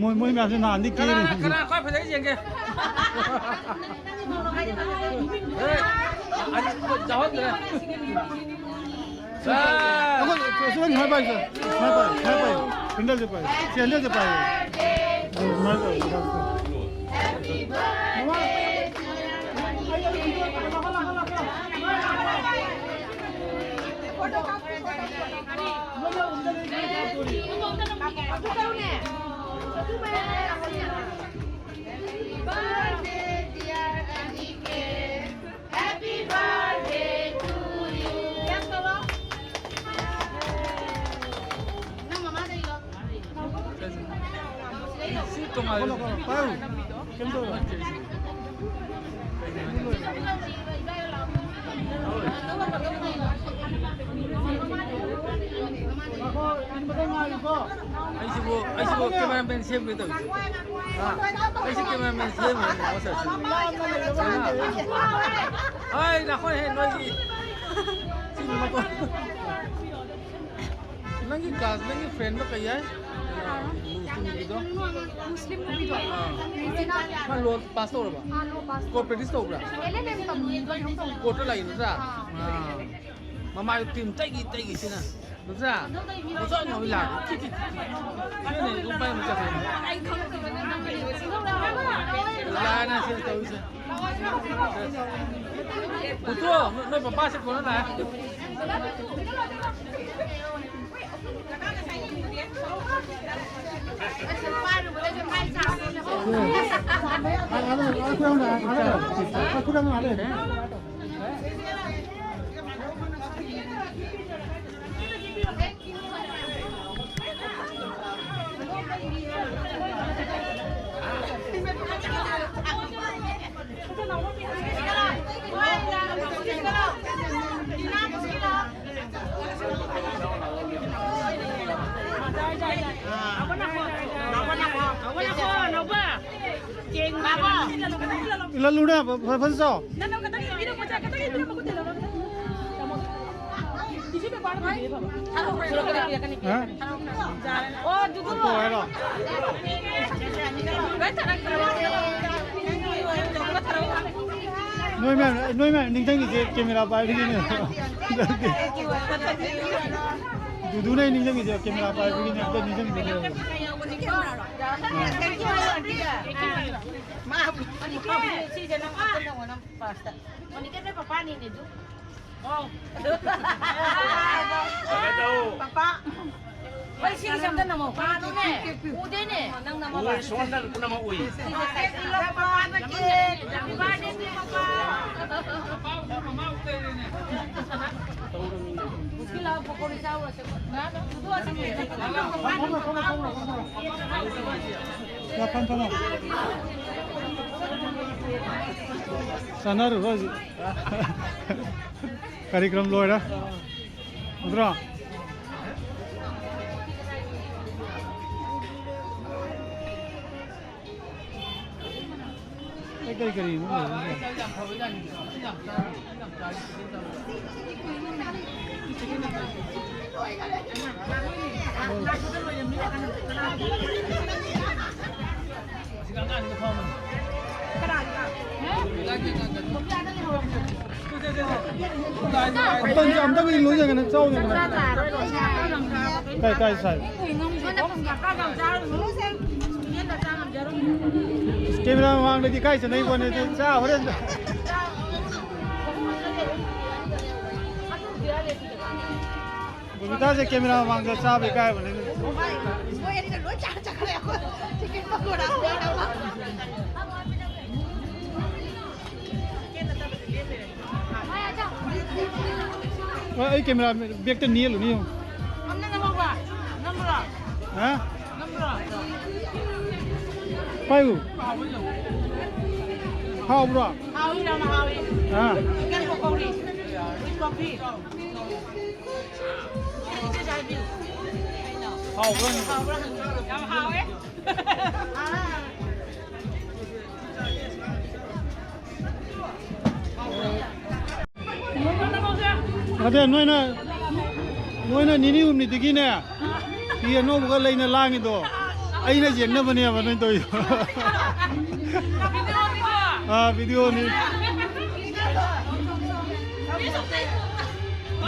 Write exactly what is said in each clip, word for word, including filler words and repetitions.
ꯃꯣꯏ ꯃꯣꯏ ꯃꯌꯥꯝꯁꯦ ꯅꯍꯥꯟꯗꯤ ꯀꯦꯔꯤ꯫ ꯀꯅꯥ ꯀꯅꯥ ꯈ꯭ꯋꯥꯏ ꯐꯖꯩ ꯌꯦꯡꯒꯦ꯫ ꯑꯦ, ꯑꯅꯤ ꯌꯥꯎꯍꯟꯗ꯭ꯔꯦ꯫ ꯑꯩꯈꯣꯏ ꯁꯤꯗ ꯁꯨꯃꯥꯏꯅ ꯄꯥꯏꯁꯦ꯫ ꯁꯨꯃꯥꯏꯅ ꯄꯥꯏ, ꯁꯨꯃꯥꯏꯅ ꯄꯥꯏ꯫ ꯄꯦꯟꯗꯜꯁꯦ ꯄꯥꯏ꯫ ꯁꯦꯟꯗꯜꯁꯦ ꯄꯥꯏ꯫ ꯁꯨꯃꯥꯏꯅ ꯇꯧ꯫ Happy birthday, dear Anike. Happy birthday to you. Yes, Baba. ꯅꯪ ꯃꯃꯥꯗ ꯏꯜꯂꯣ꯫ ꯁꯤ ꯇꯣꯉꯥꯜꯂꯦ꯫ ꯄꯥꯏꯌꯨ꯫ ꯀꯩꯝ ꯇꯧꯔꯣꯏ꯫ ꯉꯥꯏꯈꯣ, ꯏꯟꯕꯗ ꯉꯥꯏꯌꯨꯀꯣ꯫ ꯑꯩꯁꯤꯕꯨ, ꯑꯩꯁꯤꯕꯨ cameraman ꯁꯦꯝꯒꯦ ꯇꯧꯔꯤꯁꯦ꯫ ꯑꯩꯁꯦ cameraman ꯁꯦꯝꯃꯤꯅꯦ ꯃꯁꯛꯁꯦ꯫ ꯍꯥꯏ, ꯉꯥꯏꯈꯣꯍꯦ, ꯅꯣꯏꯒꯤ꯫ ꯁꯤ ꯃꯇꯣꯟ꯫ ꯅꯪꯒꯤ class, ꯅꯪꯒꯤ friendꯗꯣ ꯀꯩ ꯍꯥꯏ? ꯅꯨꯄꯤꯗꯣ? ꯃꯨꯁꯂꯤꯝ ꯅꯨꯄꯤꯗꯣ? ꯑꯥ꯫ ꯃꯥ law pass ꯇꯧꯔꯕ? ꯑꯥ, law pass꯫ Court practice ꯇꯧꯕ꯭ꯔꯥ? ꯑꯦꯜ ꯑꯦꯜ ꯑꯦꯝ ꯇꯝꯃꯤ꯫ Courtꯇ ꯂꯥꯛꯏ ꯅꯠꯇ꯭ꯔꯥ? ꯑꯥ꯫ ꯑꯥ꯫ ꯃꯃꯥꯏꯗꯣ cream ꯇꯩꯒꯤ ꯇꯩꯒꯤꯁꯤꯅ꯫ ꯅꯠꯇ꯭ꯔꯥ? ꯉꯧꯁꯣꯛ ꯉꯧꯏ ꯂꯥꯛꯑꯦ꯫ ꯁꯤ, ꯁꯤ, ꯁꯤ꯫ ꯁꯤꯅ ꯎꯄꯥꯏ ꯑꯃ ꯆꯠꯈ꯭ꯔꯦ꯫ ꯂꯥꯏꯅ ꯁꯤ ꯇꯧꯔꯤꯁꯦ꯫ ꯄꯨꯊꯣꯛꯑꯣ, ꯅꯣꯏ, ꯅꯣꯏ ꯄꯄꯥꯁꯦ ꯀꯣꯟꯅ ꯂꯥꯛꯑꯦ꯫ ꯏꯜꯍꯜꯂꯨꯅꯦ, ꯐ-, ꯐ-, ꯐꯖꯅ ꯆꯥꯎ꯫ ꯍꯥ? ꯀꯣꯛ ꯍꯥꯏꯔꯣ? ꯅꯣꯏ ꯃꯌꯥꯝ, ꯅꯣꯏ ꯃꯌꯥꯝ ꯅꯤꯡꯁꯤꯡꯉꯤꯁꯦ ꯀꯦꯃꯦꯔꯥ ꯄꯥꯏꯕꯒꯤꯅꯦ꯫ ꯗꯨꯗꯨꯅ ꯑꯩ ꯅꯤꯡꯁꯤꯡꯉꯤꯁꯦ ꯀꯦꯃꯦꯔꯥ ꯄꯥꯏꯕꯒꯤꯅꯦ꯫ ꯑꯝꯇ ꯅꯤꯡꯁꯤꯡꯕꯤꯌꯨ꯫ ꯃꯣꯅꯤꯀꯥ, ꯁꯤꯁꯦ ꯅꯪ ꯑꯝꯇ ꯅꯪꯉꯣ, ꯅꯪ ꯄꯥꯁꯇ꯫ ꯃꯣꯅꯤꯀꯥ, ꯅꯣꯏ ꯄꯄꯥꯅꯤꯅꯦ ꯑꯗꯨ꯫ ꯑꯧ꯫ ꯄꯄꯥ꯫ ꯍꯣꯏ, ꯁꯤꯒꯤꯁꯦ ꯑꯝꯇ ꯅꯝꯃꯣ꯫ ꯀꯅꯥꯅꯣꯅꯦ? ꯎꯗꯦꯅꯦ꯫ ꯅꯪ ꯅꯝꯃꯣ꯫ ꯎꯏ, ꯁꯣꯝꯗ ꯄꯨꯝꯅꯃꯛ ꯎꯏ꯫ ꯁꯤꯁꯦ ꯁꯥꯏꯠꯇ꯫ ꯄꯄꯥꯅ cake. Happy birthday to you, ꯄꯄꯥ꯫ ꯕꯤꯁꯀꯤꯠ ꯂꯥꯎ, ꯄꯀꯧꯔꯤ ꯆꯥꯔꯨꯔꯁꯦ꯫ ꯌꯥ, ꯐꯝ, ꯐꯝꯃꯣ꯫ ꯆꯥꯅꯔꯨꯔꯣ ꯍꯧꯖꯤꯛ꯫ ꯀꯔꯤ ꯀꯔꯝ ꯂꯣꯏꯔꯦ? ꯅꯠꯇ꯭ꯔꯣ? ꯑꯩ ꯀꯔꯤ ꯀꯔꯤꯅꯣ ꯂꯩꯔꯝꯃꯤꯁꯦ? ꯑꯝꯇꯪ, ꯑꯝꯇꯪ ꯏꯜꯂꯨ ꯌꯦꯡꯒꯦ, ꯅꯪ ꯆꯥꯎ ꯌꯦꯡꯒꯦ꯫ ꯀꯥꯏ, ꯀꯥꯏ ꯁꯥꯏ? ꯀꯦꯃꯦꯔꯥ ꯃꯃꯥꯡꯗꯗꯤ ꯀꯥꯏ ꯆꯠꯅꯩ ꯄꯣꯠꯅꯤ, ꯑꯗꯨ ꯆꯥ ꯍꯣꯔꯦꯟ꯫ ꯕꯕꯤꯇꯥꯁꯦ ꯀꯦꯃꯦꯔꯥ ꯃꯃꯥꯡꯗ ꯆꯥꯕ ꯏꯀꯥꯏꯕꯅꯦ꯫ ꯃꯣꯏ ꯑꯅꯤꯅ ꯂꯣꯏ ꯆꯥꯔ ꯆꯠꯈ꯭ꯔꯦ꯫ ꯑꯩꯈꯣꯏ ꯆꯤꯛꯀꯟ ꯄꯀꯣꯔꯥ ꯂꯣꯏꯅꯃꯛ꯫ ꯍꯣꯏ, ꯑꯩ ꯀꯦꯃꯦꯔꯥ ꯕꯦꯛꯇ ꯅꯦꯜꯂꯨꯅꯤ ꯌꯦꯡꯉꯨ꯫ ꯅꯝꯕ꯭ꯔꯣ? ꯍꯥ? ꯅꯝꯕ꯭ꯔꯣ? ꯄꯥꯏꯌꯨ꯫ ꯍꯥꯎꯕ꯭ꯔꯣ? ꯍꯥꯎꯋꯤ, ꯌꯥꯝ ꯍꯥꯎꯋꯤ꯫ ꯑꯥ꯫ ꯆꯤꯛꯀꯟ ꯄꯀꯧꯔꯤ with coffee꯫ ꯍꯥꯎꯕ꯭ꯔꯣ? ꯍꯥꯎꯕ꯭ꯔꯥ? ꯌꯥꯝ ꯍꯥꯎꯋꯦ꯫ ꯑꯗ ꯅꯣꯏꯅ ꯅꯣꯏꯅ ꯅꯤꯅꯤ ꯍꯨꯝꯅꯤꯗꯒꯤꯅꯦ, ꯐꯤ ꯑꯅꯧꯕꯒ ꯂꯩꯅ ꯂꯥꯡꯉꯤꯗꯣ ꯑꯩꯅ ꯌꯦꯡꯅꯕꯅꯦꯕ ꯅꯣꯏ ꯇꯧꯔꯤꯗꯣ꯫ ꯑꯥ, ꯚꯤꯗꯤꯑꯣꯅꯤ꯫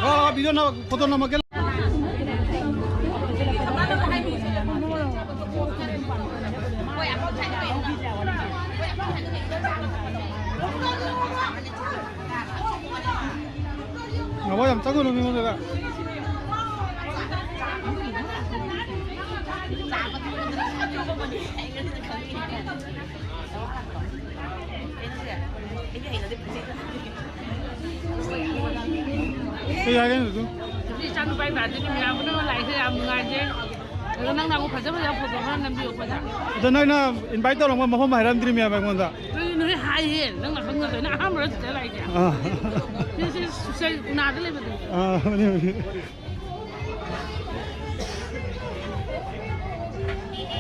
ꯑꯥ, ꯚꯤꯗꯤꯑꯣ ꯅꯝ-, ꯐꯣꯇꯣ ꯅꯝꯃꯛꯀꯦ꯫ ꯉꯥꯏꯈꯣ, ꯌꯥꯝ ꯆꯪꯒꯅꯨ ꯃꯤꯉꯣꯟꯗꯒ꯫ ꯀꯩ ꯍꯥꯏꯒꯦ ꯑꯗꯨ? ꯉꯁꯤ ꯏꯆꯥ ꯅꯨꯄꯥꯒꯤ ꯕꯥꯔꯗꯦꯅꯤ, ꯃꯌꯥꯝ ꯄꯨꯝꯅꯃꯛ ꯂꯥꯛꯏꯁꯦ ꯌꯥꯝ ꯅꯨꯡꯉꯥꯏꯖꯩ꯫ ꯑꯗꯣ ꯅꯪꯅ ꯑꯃꯨꯛ ꯐꯖ ꯐꯖꯕ ꯐꯣꯇꯣ ꯈꯔ ꯅꯝꯕꯤꯌꯨ ꯑꯩꯈꯣꯏꯗ꯫ ꯑꯗꯣ ꯅꯪꯅ ꯏꯟꯚꯥꯏꯠ ꯇꯧꯔꯛꯄ ꯃꯐꯝ ꯍꯥꯏꯔꯝꯗ꯭ꯔꯤ ꯃꯌꯥꯝ ꯑꯩꯉꯣꯟꯗ꯫ ꯀꯔꯤꯅꯣ ꯍꯦ ꯍꯥꯏꯍꯦ, ꯅꯪꯅ ꯈꯪꯒꯗꯣꯏꯅꯦ, ꯑꯍꯥꯟꯕꯔ ꯁꯤꯗ ꯂꯥꯛꯏꯁꯦ? ꯑꯥ꯫ ꯁꯤ, ꯁꯤ ꯁꯨꯆꯩ ꯎꯅꯥꯗ ꯂꯩꯕꯗꯨꯅꯦ꯫ ꯑꯥ, ꯃꯥꯅꯦ, ꯃꯥꯅꯦ꯫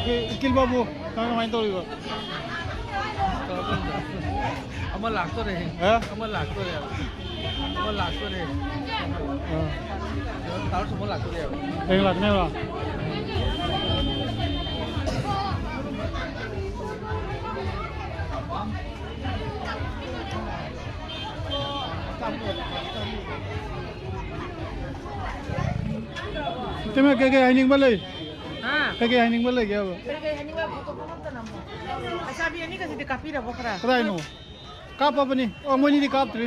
ꯑꯦ, ꯎꯀꯤꯜ ꯕꯥꯕꯨ, ꯀꯃꯥꯏ, ꯀꯃꯥꯏꯅ ꯇꯧꯔꯤꯕ? ꯑꯃ ꯂꯥꯛꯇꯣꯔꯦ꯫ ꯍꯥ? ꯑꯃ ꯂꯥꯛꯇꯣꯔꯦ꯫ ꯑꯃ ꯂꯥꯛꯇꯣꯔꯦ꯫ ꯑꯥ꯫ ꯇꯥꯔꯁ ꯑꯃ ꯂꯥꯛꯇꯣꯔꯦ꯫ ꯍꯌꯦꯡ ꯂꯥꯛꯀꯅꯦꯕ? ꯏꯇꯩꯃ, ꯀꯩꯀꯩ ꯍꯥꯏꯅꯤꯡꯕ ꯂꯩ? ꯍꯥ? ꯀꯩꯀꯩ ꯍꯥꯏꯅꯤꯡꯕ ꯂꯩꯒꯦꯕ? ꯀꯩꯀꯩ ꯍꯥꯏꯅꯤꯡꯕ? ꯐꯣꯇꯣ ꯑꯃꯈꯛꯇ ꯅꯝꯃꯣ꯫ ꯂꯩꯁꯥꯕꯤ ꯑꯅꯤꯒꯁꯤꯗꯤ ꯀꯥꯞꯄꯤꯔꯕꯣ ꯈꯔ? ꯀꯗꯥꯏꯅꯣ? ꯀꯥꯞꯄꯕꯅꯤ꯫ ꯑꯣ, ꯃꯣꯏꯅꯤꯗꯤ ꯀꯥꯞꯇ꯭ꯔꯤ꯫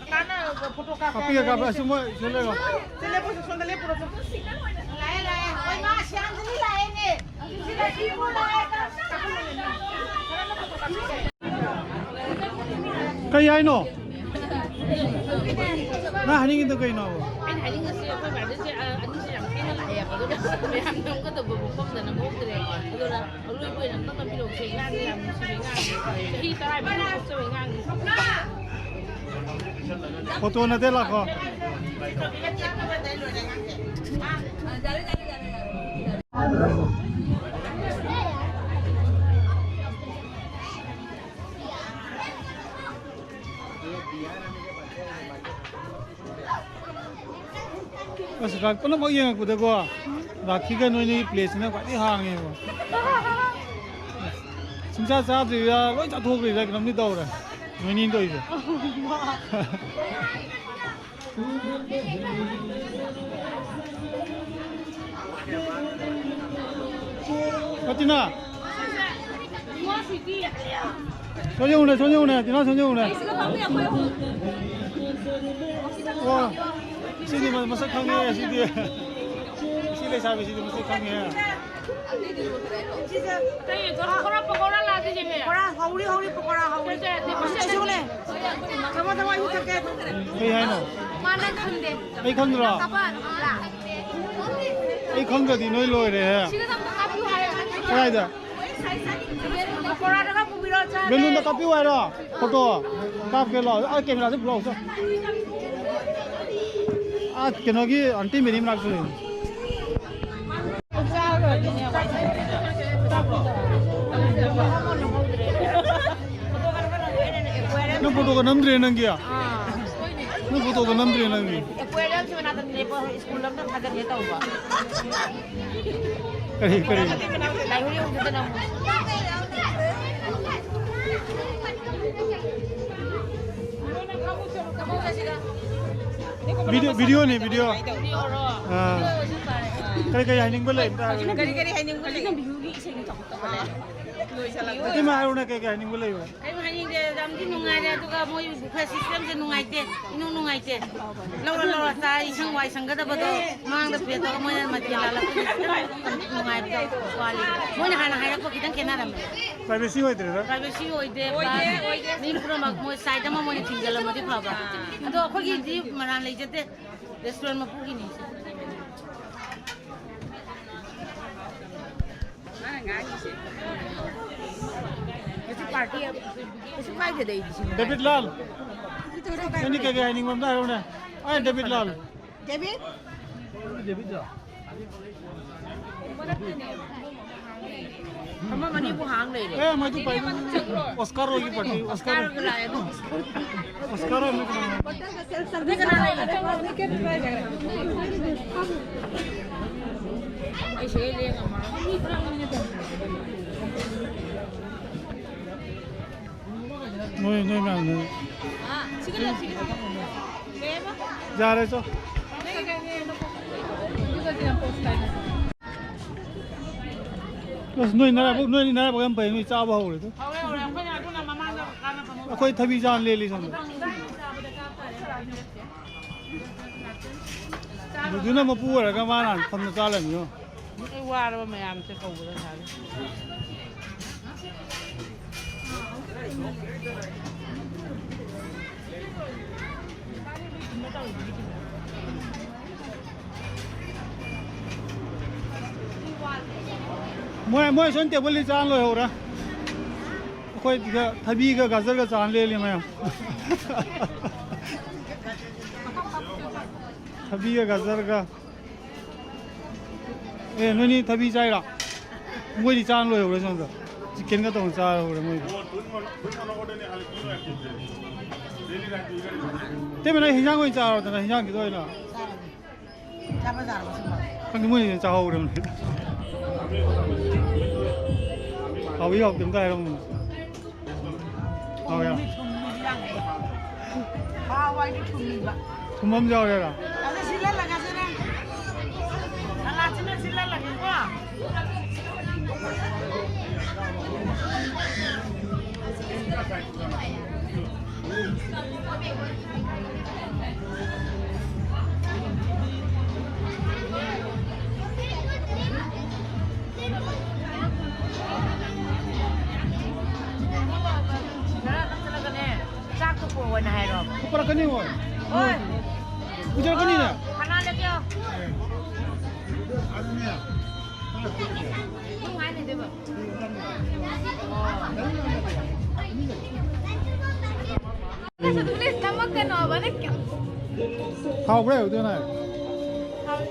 ꯀꯀꯥꯅ ꯐꯣꯇꯣ ꯀꯥꯞꯀꯦ ꯀꯥꯞꯄꯤꯒꯦ, ꯍꯥꯏꯕꯅꯤ꯫ ꯀꯥꯞꯄꯤꯒꯦ꯫ ꯑꯁꯤ ꯃꯣꯏ ꯁꯤꯗ ꯂꯩꯔꯣ꯫ ꯁꯤ ꯂꯦꯞꯄꯨ, ꯁꯣꯝꯗ ꯂꯦꯞꯄꯨꯔꯣ, ꯁꯣꯝ꯫ ꯂꯥꯛꯑꯦ, ꯂꯥꯛꯑꯦ꯫ ꯍꯣꯏ, ꯃꯥ ꯑꯁꯤ ꯌꯥꯝꯗ꯭ꯔꯤ ꯂꯥꯛꯑꯦꯅꯦ꯫ ꯁꯤꯗ ꯁꯤ ꯏꯃꯨꯡ ꯂꯥꯛꯑꯦ꯫ ꯀꯩ ꯍꯥꯏꯅꯣ? ꯅꯪ ꯍꯥꯏꯅꯤꯡꯉꯤꯗꯣ ꯀꯩꯅꯣꯕ? ꯑꯩꯅ ꯍꯥꯏꯅꯤꯡꯉꯤꯁꯦ ꯑꯩꯈꯣꯏ ꯕꯥꯔꯗꯦꯁꯦ, ꯑ, ꯑꯅꯤꯁꯦ ꯌꯥꯝ ꯊꯦꯡꯅ ꯂꯥꯛꯑꯦꯕ꯫ ꯑꯗꯨꯅ ꯃꯌꯥꯝ ꯅꯝꯒꯗꯕ ꯃꯐꯝꯗꯅ ꯅꯝꯍꯧꯗ꯭ꯔꯦ꯫ ꯑꯗꯨꯅ ꯑꯔꯣꯏꯕ ꯑꯣꯏꯅ ꯑꯝꯇ ꯅꯝꯕꯤꯔꯛꯎꯁꯦ꯫ ꯑꯉꯥꯡꯁꯦ ꯌꯥꯝ ꯅꯨꯡꯁꯤꯕ ꯑꯉꯥꯡꯅꯤ꯫ ꯆꯍꯤ ꯇꯔꯥ ꯃꯅꯨꯡ ꯄꯣꯛꯆꯕ ꯑꯉꯥꯡꯅꯤ꯫ ꯐꯣꯇꯣ ꯅꯠꯇꯦ, ꯂꯥꯛꯈꯣ꯫ ꯄꯨꯝꯅꯃꯛ ꯌꯦꯡꯉꯛꯄꯗꯀꯣ, ꯔꯥꯈꯤꯒ ꯅꯣꯏꯅꯤꯒꯤ ꯄ꯭ꯂꯦꯠꯁꯤꯅ ꯈ꯭ꯋꯥꯏꯗꯒꯤ ꯍꯥꯡꯉꯦꯕ꯫ ꯁꯨꯡꯆꯥ ꯆꯥꯗ꯭ꯔꯤꯔꯥ, ꯂꯣꯏ ꯆꯥꯊꯣꯛꯈ꯭ꯔꯤꯔꯥ ꯀꯩꯅꯣꯝꯗꯤ ꯇꯧꯔꯦ ꯅꯣꯏꯅꯤ ꯇꯧꯔꯤꯁꯦ꯫ ꯐꯇꯤꯅꯥ꯫ ꯁꯣꯝ ꯌꯦꯡꯉꯨꯅꯦ, ꯁꯣꯝ ꯌꯦꯡꯉꯨꯅꯦ, ꯇꯤꯅꯥ, ꯁꯣꯝ ꯌꯦꯡꯉꯨꯅꯦ꯫ ꯋꯥ, ꯁꯤꯗꯤ ꯃ-, ꯃꯁꯛ ꯈꯪꯉꯦ, ꯁꯤꯗꯤ꯫ ꯁꯤ ꯂꯩꯁꯥꯕꯤꯁꯤꯗꯤ ꯃꯁꯛ ꯈꯪꯉꯦ꯫ ꯀꯩ, ꯄꯀꯧꯔꯥ, ꯄꯀꯧꯔꯥ ꯂꯥꯛꯑꯗꯤ ꯌꯦꯡꯉꯦ꯫ ꯄꯀꯧꯔꯥ ꯍꯧꯔꯤ, ꯍꯧꯔꯤ, ꯄꯀꯧꯔꯥ ꯍꯧꯔꯤ꯫ ꯁꯦ, ꯁꯦ, ꯁꯦ, ꯁꯦ, ꯁꯦ꯫ ꯁꯤꯁꯨꯅꯦ꯫ ꯊꯝꯃꯣ, ꯊꯝꯃꯣ, ꯑꯩ ꯊꯛꯀꯦ꯫ ꯀꯩ ꯍꯥꯏꯅꯣ? ꯃꯥ ꯅꯪ ꯈꯪꯗꯦ꯫ ꯑꯩ ꯈꯪꯗ꯭ꯔꯣ? ꯀꯥꯄꯥ, ꯂꯥ꯫ ꯑꯩ ꯈꯪꯗ꯭ꯔꯗꯤ ꯅꯣꯏ ꯂꯣꯏꯔꯦꯍꯦ꯫ ꯁꯤꯗ ꯑꯝꯇ ꯀꯥꯞꯄꯤꯌꯨ ꯍꯥꯏꯌꯣ꯫ ꯀꯗꯥꯏꯗ? ꯕꯣꯔꯥꯗꯒ ꯄꯨꯕꯤꯔꯣ, ꯆꯥꯒꯦ꯫ ꯕꯦꯂꯨꯟꯗ ꯀꯥꯞꯄꯤꯌꯨ ꯍꯥꯏꯔꯣ? ꯐꯣꯇꯣ ꯀꯥꯞꯀꯦ ꯂꯥꯛꯑꯣ꯫ ꯑꯥ, ꯀꯦꯃꯦꯔꯥꯁꯦ ꯄꯨꯔꯛꯑꯣ ꯆꯣ꯫ ꯑꯥ, ꯀꯩꯅꯣꯒꯤ ꯑꯟꯇꯤ ꯃꯦꯔꯤ ꯃꯅꯥꯛꯇ ꯂꯩ꯫ ꯅꯪ ꯐꯣꯇꯣꯒ ꯅꯝꯗ꯭ꯔꯦ ꯅꯪꯒꯤ? ꯅꯪ ꯐꯣꯇꯣꯒ ꯅꯝꯗ꯭ꯔꯦ ꯅꯪꯒꯤ? ꯑꯦꯀ꯭ꯋꯦꯔꯤꯌꯝꯁꯤ ꯃꯅꯥꯛꯇꯅꯦ, ꯁ꯭ꯀꯨꯜ ꯑꯝꯗ ꯊꯥꯖꯟꯒꯦ ꯇꯧꯕ꯫ ꯀꯔꯤ, ꯀꯔꯤ? ꯂꯥꯏꯍꯧꯔꯤ ꯍꯧꯗꯗꯅ ꯑꯃꯨꯛ꯫ ꯚꯤꯗꯤꯑꯣ, ꯚꯤꯗꯤꯑꯣꯅꯦ, ꯚꯤꯗꯤꯑꯣ꯫ ꯑꯥ꯫ ꯀꯔꯤ, ꯀꯔꯤ ꯍꯥꯏꯅꯤꯡꯕ ꯂꯩ? ꯑꯝꯇ ꯍꯥꯏꯌꯨꯅꯦ꯫ ꯀꯔꯤ, ꯀꯔꯤ ꯍꯥꯏꯅꯤꯡꯕ ꯂꯩ? ꯂꯣꯏꯁꯜꯂꯛꯄ꯫ ꯏꯃꯥ, ꯍꯥꯏꯔꯨꯅꯦ, ꯀꯩ ꯀꯩ ꯍꯥꯏꯅꯤꯡꯕ ꯂꯩꯕ? ꯀꯩꯝ ꯍꯥꯏꯅꯤꯡꯗꯦ, ꯌꯥꯝꯗꯤ ꯅꯨꯡꯉꯥꯏꯔꯦ꯫ ꯑꯗꯨꯒ ꯃꯣꯏ ꯕꯨꯐꯦ ꯁꯤꯁꯇꯦꯝꯁꯦ ꯅꯨꯡꯉꯥꯏꯇꯦ, ꯏꯅꯨꯡ ꯅꯨꯡꯉꯥꯏꯇꯦ꯫ ꯂꯧꯔ ꯂꯧꯔ ꯆꯥ, ꯏꯁꯪ ꯋꯥꯏ ꯁꯪꯒꯗꯕꯗꯣ ꯃꯥꯡꯗ ꯄꯦꯠꯇꯣ ꯃꯣꯏꯅ ꯃꯊꯦꯜ ꯂꯥꯜꯂꯛꯄꯁꯦ ꯈꯤꯇꯪ ꯅꯨꯡꯉꯥꯏꯕꯗꯣ ꯋꯥꯠꯂꯤ꯫ ꯃꯣꯏꯅ ꯍꯥꯟꯅ ꯍꯥꯏꯔꯛꯄ ꯈꯤꯇꯪ ꯈꯦꯠꯅꯔꯝꯃꯦ꯫ ꯄ꯭ꯔꯥꯏꯚꯦꯁꯤ ꯑꯣꯏꯗ꯭ꯔꯦꯗ꯫ ꯄ꯭ꯔꯥꯏꯚꯦꯁꯤ ꯑꯣꯏꯗꯦ, ꯑꯣꯏꯗꯦ, plus ꯑꯣꯏꯗꯦ꯫ ꯃꯤ ꯄꯨꯝꯅꯃꯛ ꯃꯣꯏ ꯁꯥꯏꯠ ꯑꯃ ꯃꯣꯏꯅ ꯊꯤꯡꯖꯤꯜꯂꯝꯃꯗꯤ ꯐꯕ꯫ ꯑꯗꯣ ꯑꯩꯈꯣꯏꯒꯤꯗꯤ ꯃꯔꯥꯟ ꯂꯩꯖꯗꯦ, ꯔꯦꯁꯇꯨꯔꯦꯟ ꯃꯄꯨꯒꯤꯅꯤ꯫ ꯃꯥꯅ ꯉꯥꯡꯉꯤꯁꯦ꯫ ꯀꯩꯁꯨ ꯄꯥꯔꯇꯤ ꯀꯩꯁꯨ ꯀꯥꯏꯗꯦꯗ ꯑꯩꯗꯤ ꯁꯤꯅ꯫ ꯗꯦꯕꯤꯠ ꯂꯥꯜ, ꯅꯪꯗꯤ ꯀꯩꯀꯩ ꯍꯥꯏꯅꯤꯡꯕ ꯑꯝꯇ ꯍꯥꯏꯔꯛꯎꯅꯦ꯫ ꯑꯩ ꯗꯦꯕꯤꯠ ꯂꯥꯜ꯫ ꯗꯦꯕꯤꯠ? ꯗꯦꯕꯤꯠ ꯂꯥꯜ꯫ ꯐꯝꯐꯝ ꯑꯅꯤꯕꯨ ꯍꯥꯡ ꯂꯩꯔꯦ꯫ ꯑꯦ, ꯃꯗꯨ ꯄꯥꯏꯗꯨ ꯑꯣꯁꯀꯥꯔ ꯍꯣꯏꯒꯤ ꯄꯥꯔꯇꯤ, ꯑꯣꯁꯀꯥꯔ꯫ ꯑꯣꯁꯀꯥꯔ ꯍꯣꯏ꯫ ꯑꯣꯁꯀꯥꯔ ꯍꯣꯏ ꯑꯃ ꯀꯅꯥꯅꯣ? ꯅꯠꯇꯦ, ꯀꯅꯥ ꯂꯩꯒꯦ? ꯑꯩ ꯁꯤꯗꯩ ꯂꯦꯡꯉꯝꯃꯔꯣꯏ꯫ ꯅꯣꯏ, ꯅꯣꯏ ꯃꯌꯥꯝꯅ꯫ ꯑꯥ, ꯁꯤꯒ ꯂꯩꯔꯦ, ꯁꯤꯒ ꯂꯩꯔꯦ꯫ ꯌꯥꯔꯦ, ꯆꯣ꯫ ꯑꯁ, ꯅꯣꯏ ꯅꯔꯥꯏꯕꯛ, ꯅꯣꯏ ꯅꯔꯥꯏꯕꯛ ꯌꯥꯝ ꯐꯩ, ꯅꯣꯏ ꯆꯥꯕ ꯍꯧꯔꯦ꯫ ꯍꯧꯔꯦ, ꯍꯧꯔꯦ꯫ ꯑꯩꯈꯣꯏꯅ ꯑꯗꯨꯅ ꯃꯃꯥꯡꯗ ꯀꯥꯟꯅꯕ ꯑꯃ ꯑꯩꯈꯣꯏ ꯊꯕꯤ ꯆꯥꯅ ꯂꯦꯜꯂꯤ ꯁꯣꯝꯗ꯫ ꯑꯗꯨꯗꯨꯅ ꯃꯄꯨ ꯑꯣꯏꯔꯒ ꯃꯥꯅ ꯐꯝꯅ ꯆꯥ ꯂꯩꯔꯝꯃꯤꯅꯣ꯫ ꯑꯩ ꯋꯥꯔꯕ ꯃꯌꯥꯝꯁꯦ ꯀꯧꯕꯗ ꯉꯥꯏꯔꯦ꯫ ꯃꯣꯏ, ꯃꯣꯏ ꯁꯣꯝ ꯇꯦꯕꯜꯗꯤ ꯆꯥ ꯂꯣꯏꯍꯧꯔꯦ꯫ ꯑꯩꯈꯣꯏ ꯁꯤꯗ ꯊꯕꯤꯒ ꯒꯖꯔꯒ ꯆꯥ ꯂꯦꯜꯂꯤ ꯃꯌꯥꯝ꯫ ꯊꯕꯤꯒ ꯒꯖꯔꯒ꯫ ꯑꯦ, ꯅꯣꯏꯅꯤ ꯊꯕꯤ ꯆꯥꯏꯔꯣ? ꯃꯣꯏꯗꯤ ꯆꯥ ꯂꯣꯏꯍꯧꯔꯦ ꯁꯣꯝꯗ꯫ ꯆꯤꯛꯀꯟꯒ ꯇꯧꯅ ꯆꯥꯍꯧꯔꯦ ꯃꯣꯏꯗꯤ꯫ ꯏꯇꯩꯃ, ꯅꯪ ꯍꯤꯟꯖꯥꯡ ꯑꯣꯏꯅ ꯆꯥꯔꯣꯗꯅ, ꯍꯤꯟꯖꯥꯡꯒꯤꯗ ꯑꯣꯏꯅ꯫ ꯆꯥꯕ ꯆꯥꯔꯕ ꯁꯤꯕꯣ? ꯈꯪꯗꯦ, ꯃꯣꯏꯅ ꯆꯥꯍꯧꯔꯕꯅꯦ꯫ ꯍꯥꯎꯏ ꯍꯥꯎꯇꯦ ꯑꯝꯇ ꯍꯥꯏꯔꯝꯃꯨꯅꯦ꯫ ꯍꯥꯎꯋꯦ꯫ ꯊꯨꯝꯃꯤ, ꯊꯨꯝꯃꯤ ꯌꯥꯝ꯫ ꯍꯥꯎ ꯍꯥꯏꯗꯤ ꯊꯨꯝꯃꯤꯕ꯫ ꯊꯨꯝ ꯑꯃ ꯌꯥꯎꯔꯦꯔꯥ? ꯑꯗ ꯁꯤꯜꯍꯜꯂꯒꯁꯤꯅꯦ꯫ ꯁꯂꯥꯠꯁꯤꯅ ꯁꯤꯜꯍꯜꯂꯒꯦꯀꯣ꯫ ꯈꯔ ꯅꯛꯁꯜꯂꯒꯅꯦ, ꯆꯥꯛꯇꯣ ꯄꯨꯔꯛꯑꯣꯅ ꯍꯥꯏꯔꯣ꯫ ꯄꯨꯔꯛꯀꯅꯤ, ꯍꯣꯏ꯫ ꯍꯣꯏ꯫ ꯄꯨꯖꯔꯛꯀꯅꯤꯅꯦ꯫ ꯀꯅꯥ ꯂꯩꯒꯦ? ꯑꯗꯨꯅꯦ꯫ ꯅꯪ ꯍꯥꯏ ꯂꯩꯗꯣꯏꯕ꯫ ꯅꯪꯁꯨ ꯑꯗꯨꯝ ꯂꯩ, ꯅꯝꯃꯛꯀꯅꯣꯕ, ꯅꯪ ꯀꯌꯥ- ꯍꯥꯎꯕ꯭ꯔꯥ ꯌꯦꯡꯉꯨꯗꯅ? ꯍꯥꯎꯋꯦ꯫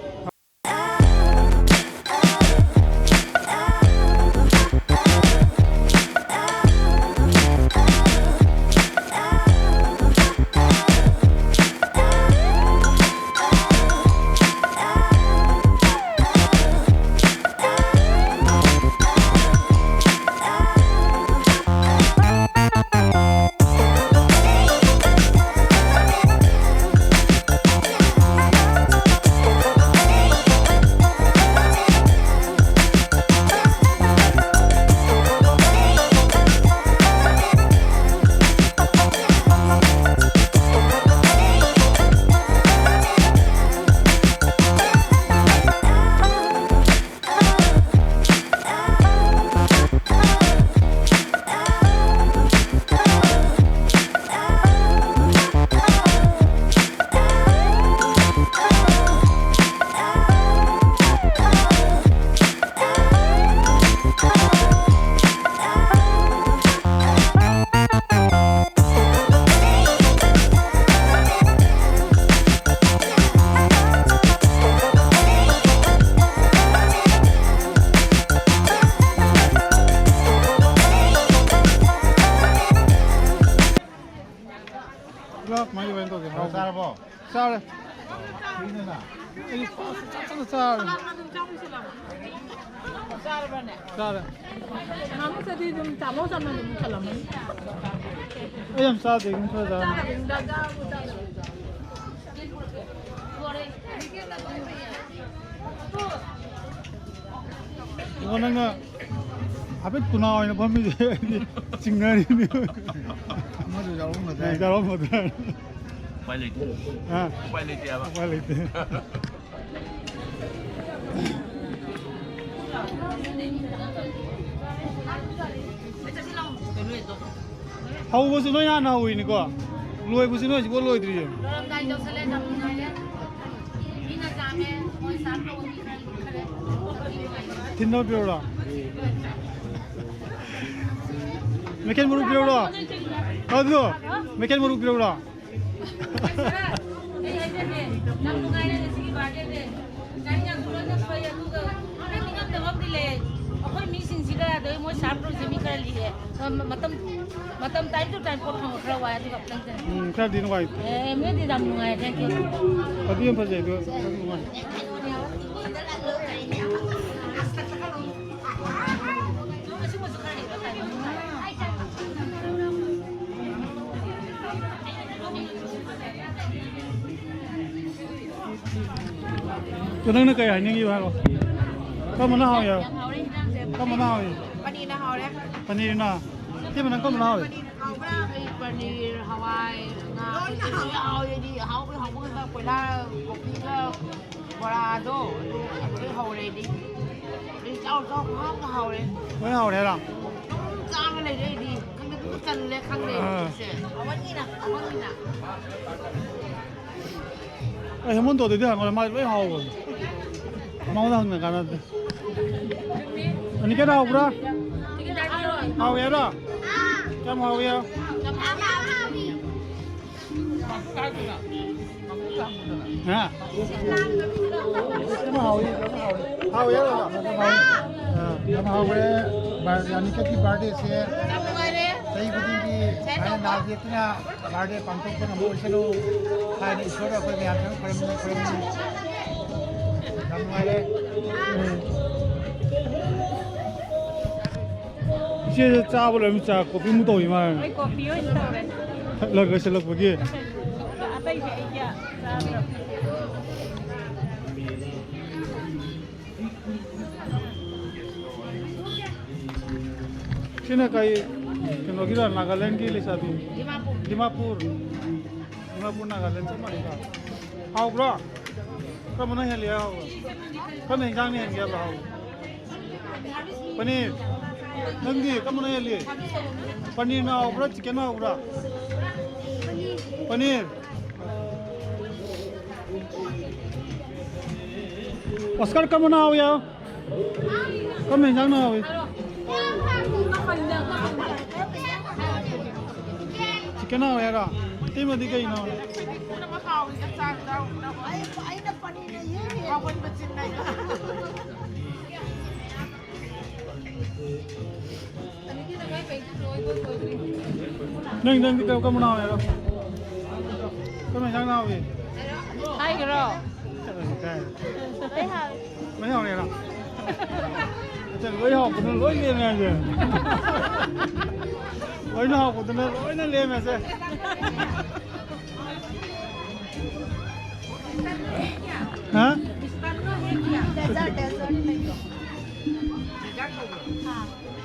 ꯆꯥꯔꯦ꯫ ꯑꯩ ꯐꯖꯅ ꯆꯥꯔꯦ꯫ ꯆꯥꯔꯕꯅꯦ? ꯆꯥꯔꯦ꯫ ꯅꯍꯥꯟꯃꯨꯛꯇꯗꯤ ꯑꯗꯨꯝ ꯆꯥꯃꯣ ꯆꯥꯃꯣ ꯑꯗꯨꯝ ꯆꯠꯂꯝꯃꯅꯤ꯫ ꯑꯩ ꯌꯥꯝ ꯆꯥꯗꯦ, ꯑꯗꯨꯝ ꯈꯔ ꯆꯥꯔꯦ꯫ ꯆꯥꯔꯕꯅꯤꯗ, ꯆꯥꯔꯕꯅꯤꯗ꯫ ꯏꯕꯣ, ꯅꯪꯅ ꯍꯥꯏꯐꯦꯠ ꯈꯨꯅꯥ ꯑꯣꯏꯅ ꯐꯝꯃꯤꯁꯦ ꯑꯩꯗꯤ ꯆꯤꯡꯅꯔꯤꯅꯤ꯫ ꯑꯃꯗꯨ ꯌꯥꯎꯔꯝꯒꯗ꯭ꯔꯥ? ꯑꯦ, ꯌꯥꯎꯔꯝꯒꯗ꯭ꯔꯥ? ꯎꯄꯥꯏ ꯂꯩꯇꯦ꯫ ꯍꯥ? ꯎꯄꯥꯏ ꯂꯩꯇꯦ ꯍꯥꯏꯕ꯫ ꯎꯄꯥꯏ ꯂꯩꯇꯦ꯫ ꯍꯧꯕꯁꯨ ꯅꯣꯏ ꯍꯥꯟꯅ ꯍꯧꯋꯤꯅꯤꯀꯣ, ꯂꯣꯏꯕꯁꯨ ꯅꯣꯏ ꯍꯧꯖꯤꯛꯐꯥꯎ ꯂꯣꯏꯗ꯭ꯔꯤꯌꯦ꯫ ꯂꯣꯏꯔꯝꯗꯥꯏ ꯌꯧꯁꯜꯂꯦ, ꯌꯥꯝ ꯅꯨꯡꯉꯥꯏꯔꯦ꯫ ꯃꯤꯅ ꯆꯥꯝꯃꯦ, ꯃꯣꯏ ꯆꯥꯝ ꯇꯧꯕ ꯃꯤ ꯈꯔ ꯂꯣꯏꯈꯔꯦ꯫ ꯊꯤꯟꯅꯕ ꯄꯤꯔꯛꯎꯔꯣ? ꯃꯩꯈꯦꯠ ꯃꯔꯨ ꯄꯤꯔꯛꯎꯔꯣ? ꯑꯗꯨ ꯃꯩꯈꯦꯠ ꯃꯔꯨ ꯄꯤꯔꯛꯎꯔꯣ? ꯑꯩ ꯍꯥꯏꯖꯒꯦ, ꯌꯥꯝ ꯅꯨꯡꯉꯥꯏꯔꯦ ꯉꯁꯤꯒꯤ birthday ꯗꯤ꯫ ꯆꯥꯛ ꯏꯟꯖꯥꯡꯁꯨ ꯂꯣꯏꯅ ꯁꯣꯏ, ꯑꯗꯨꯒ ꯈꯔ ꯅꯤꯡꯉꯝꯗꯕ ꯑꯃꯗꯤ ꯂꯩ꯫ ꯑꯩꯈꯣꯏ ꯃꯤꯁꯤꯡꯁꯤꯒ ꯑꯗꯩ ꯃꯣꯏ ꯁꯥꯔ ꯄ꯭ꯔꯣꯁꯦ ꯃꯤ ꯈꯔ ꯂꯤꯛꯑꯦ꯫ ꯃ-, ꯃꯇꯝ, ꯃꯇꯝ time to time ꯄꯣꯠ ꯐꯪꯕ ꯈꯔ ꯋꯥꯏ, ꯑꯗꯨꯒ ꯈꯤꯇꯪ ꯆꯪꯉꯦ꯫ ꯎꯝ, ꯈꯔꯗꯤ ꯅꯨꯡꯉꯥꯏ꯫ ꯑꯦ, ꯃꯤꯗꯤ ꯌꯥꯝ ꯅꯨꯡꯉꯥꯏ, thank you꯫ ꯑꯗꯨ ꯌꯥꯝ ꯐꯖꯩ, ꯑꯗꯨ ꯌꯥꯝ ꯅꯨꯡꯉꯥꯏ꯫ ꯑꯁꯤꯒꯨꯝꯕꯁꯨ ꯈꯔ ꯍꯦꯛꯇ ꯇꯥꯏ꯫ ꯑꯗꯣ ꯅꯪꯅ ꯀꯩ ꯍꯥꯏꯅꯤꯡꯉꯤꯕ ꯍꯥꯏꯔꯣ? ꯀꯔꯝꯕꯅ ꯍꯥꯎꯏ ꯍꯥꯏꯔꯣ? ꯌꯥꯝ ꯍꯥꯎꯔꯦ ꯍꯤꯟꯖꯥꯡꯁꯦ꯫ ꯀꯔꯝꯕꯅ ꯍꯥꯎꯏ? ꯄꯅꯤꯔꯅ ꯍꯥꯎꯔꯦ꯫ ꯄꯅꯤꯔꯅ? ꯏꯇꯩꯃ, ꯅꯪ ꯀꯔꯝꯕꯅ ꯍꯥꯎꯏ? ꯄꯅꯤꯔ ꯍꯥꯎꯕ꯭ꯔꯥ? ꯑꯩ ꯄꯅꯤꯔ, ꯍꯋꯥꯏ, ꯉꯥ, ꯂꯣꯏꯅ ꯍꯥꯎꯋꯦ꯫ ꯍꯥꯎꯋꯦ ꯑꯩꯗꯤ, ꯍꯥꯎꯕ ꯍꯥꯎꯕ ꯉꯥꯛꯇ, ꯀꯣꯏꯂꯥ, ꯀꯣꯕꯤꯒ, ꯕꯣꯔꯥꯗꯣ, ꯑꯗꯨ, ꯑꯗꯨꯗꯩ ꯍꯧꯔꯦ ꯑꯩꯗꯤ꯫ ꯑꯩ ꯆꯥꯎ ꯆꯥꯎ ꯄꯪꯍꯥꯎꯗ ꯍꯥꯎꯔꯦ꯫ ꯂꯣꯏ ꯍꯥꯎꯔꯦ ꯍꯥꯏꯔꯣ? ꯑꯗꯨꯝ ꯆꯥꯔꯒ ꯂꯩꯔꯦ ꯑꯩꯗꯤ꯫ ꯈꯪꯗꯦ, ꯑꯗꯨꯝ ꯆꯜꯂꯦ, ꯈꯪꯗꯦ ꯑꯥ꯫ ꯍꯧꯖꯤꯛꯁꯦ꯫ ꯑꯃꯅꯤꯅ, ꯑꯃꯅꯤꯅ꯫ ꯑꯩ ꯍꯦꯃꯟꯇꯗꯗꯤ ꯍꯪꯉꯨꯔꯦ, ꯃꯥꯗꯤ ꯂꯣꯏ ꯍꯥꯎꯕꯅꯤ꯫ ꯃꯉꯣꯟꯗ ꯍꯪꯅ ꯀꯥꯟꯅꯗꯦ꯫ ꯑꯅꯤ ꯀꯩꯅꯣ ꯍꯥꯎꯕ꯭ꯔꯥ? ꯍꯥꯎꯋꯦ ꯍꯥꯏꯔꯣ? ꯀꯌꯥꯝ ꯍꯥꯎꯋꯤ? ꯍꯥ? ꯌꯥꯝ ꯍꯥꯎꯋꯤ, ꯌꯥꯝ ꯍꯥꯎꯋꯤ꯫ ꯍꯥꯎꯋꯤ ꯍꯥꯏꯔꯣ? ꯌꯥꯝ ꯍꯥꯎꯋꯤ꯫ ꯑꯥ, ꯌꯥꯝ ꯍꯥꯎꯋꯦ꯫ ꯕꯥꯔ-, ꯑꯅꯤꯀꯠꯀꯤ birthday ꯁꯦ ꯆꯍꯤ ꯈꯨꯗꯤꯡꯒꯤ ꯁꯨꯃꯥꯏꯅ ꯅꯥꯕ ꯌꯦꯛꯇꯨꯅ ꯕꯥꯔꯗꯦ ꯄꯥꯡꯊꯣꯛꯄ ꯉꯝꯕ ꯑꯣꯏꯁꯅꯨ ꯍꯥꯏꯅ ꯏꯁꯣꯔꯗ ꯑꯩꯈꯣꯏ ꯃꯌꯥꯝ ꯆꯪ ꯈꯨꯔꯨꯝ-, ꯈꯨꯔꯨꯝꯃꯤ꯫ ꯌꯥꯝ ꯅꯨꯡꯉꯥꯏꯔꯦ꯫ ꯏꯆꯦꯁꯦ ꯆꯥꯕ ꯂꯣꯏꯅ ꯆꯥ, ꯀꯣꯐꯤ ꯑꯃꯨꯛ ꯇꯧꯏ ꯃꯥꯅ꯫ ꯑꯩ ꯀꯣꯐꯤ ꯑꯣꯏꯅ ꯇꯧꯔꯦ꯫ ꯊꯛꯂꯒ ꯁꯤꯜꯂꯛꯄꯒꯤ꯫ ꯑꯇꯩꯗꯤ ꯑꯩ ꯀꯌꯥ ꯆꯥꯗ꯭ꯔꯕꯅꯦ꯫ ꯁꯤꯅ ꯀꯩ ꯀꯩꯅꯣꯒꯤꯔꯣ, ꯅꯥꯒꯥꯂꯦꯟꯒꯤ ꯂꯩꯁꯥꯕꯤ? ꯗꯤꯃꯥꯄꯨꯔ꯫ ꯗꯤꯃꯥꯄꯨꯔ꯫ ꯗꯤꯃꯥꯄꯨꯔ, ꯅꯥꯒꯥꯂꯦꯟ ꯆꯞ ꯃꯥꯟꯅꯩꯀꯣ꯫ ꯍꯥꯎꯕ꯭ꯔꯣ? ꯀꯔꯝꯕꯅ ꯍꯦꯜꯂꯤ ꯍꯥꯎꯕ? ꯀꯔꯝꯕ ꯍꯦꯟꯖꯥꯡꯅ ꯍꯦꯟꯒꯦ ꯍꯥꯏꯕ ꯍꯥꯎꯕ? ꯄꯅꯤꯔ꯫ ꯅꯪꯗꯤ ꯀꯔꯝꯕꯅ ꯍꯦꯜꯂꯤ? ꯄꯅꯤꯔꯅ ꯍꯥꯎꯕ꯭ꯔꯥ, ꯆꯤꯛꯀꯟꯅ ꯍꯥꯎꯕ꯭ꯔꯥ? ꯄꯅꯤꯔ꯫ ꯑꯣꯁꯀꯥꯔ, ꯀꯔꯝꯕꯅ ꯍꯥꯎꯏ ꯍꯥꯏꯌꯣ? ꯀꯔꯝꯕ ꯍꯦꯟꯖꯥꯡꯅ ꯍꯥꯎꯏ? ꯆꯤꯛꯀꯟ ꯍꯥꯎꯋꯦ ꯍꯥꯏꯔꯣ? ꯑꯇꯩꯃꯗꯤ ꯀꯩꯅꯣ? ꯅꯪ, ꯅꯪꯗꯤ ꯀꯔꯝ-, ꯀꯔꯝꯕꯅ ꯍꯥꯎꯋꯦ ꯍꯥꯏꯔꯣ? ꯀꯔꯝꯕ ꯍꯦꯟꯖꯥꯡꯅ ꯍꯥꯎꯏ? ꯍꯥꯏꯈ꯭ꯔꯣ? ꯂꯣꯏ ꯍꯥꯎꯋꯦ꯫ ꯂꯣꯏ ꯍꯥꯎꯋꯦ ꯍꯥꯏꯔꯣ? ꯅꯠꯇꯦ, ꯂꯣꯏ ꯍꯥꯎꯕꯗꯨꯅ ꯂꯣꯏ ꯂꯦꯝꯃꯦ ꯍꯥꯏꯁꯦ꯫ ꯂꯣꯏꯅ ꯍꯥꯎꯕꯗꯨꯅ ꯂꯣꯏꯅ ꯂꯦꯝꯃꯦ ꯁꯦ꯫ ꯍꯥ? Dessert, dessert नहीं तो। हाँ।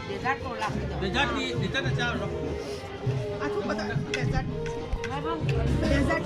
Dessert नहीं, dessert अच्छा होगा। अच्छा, पता, dessert। Dessert।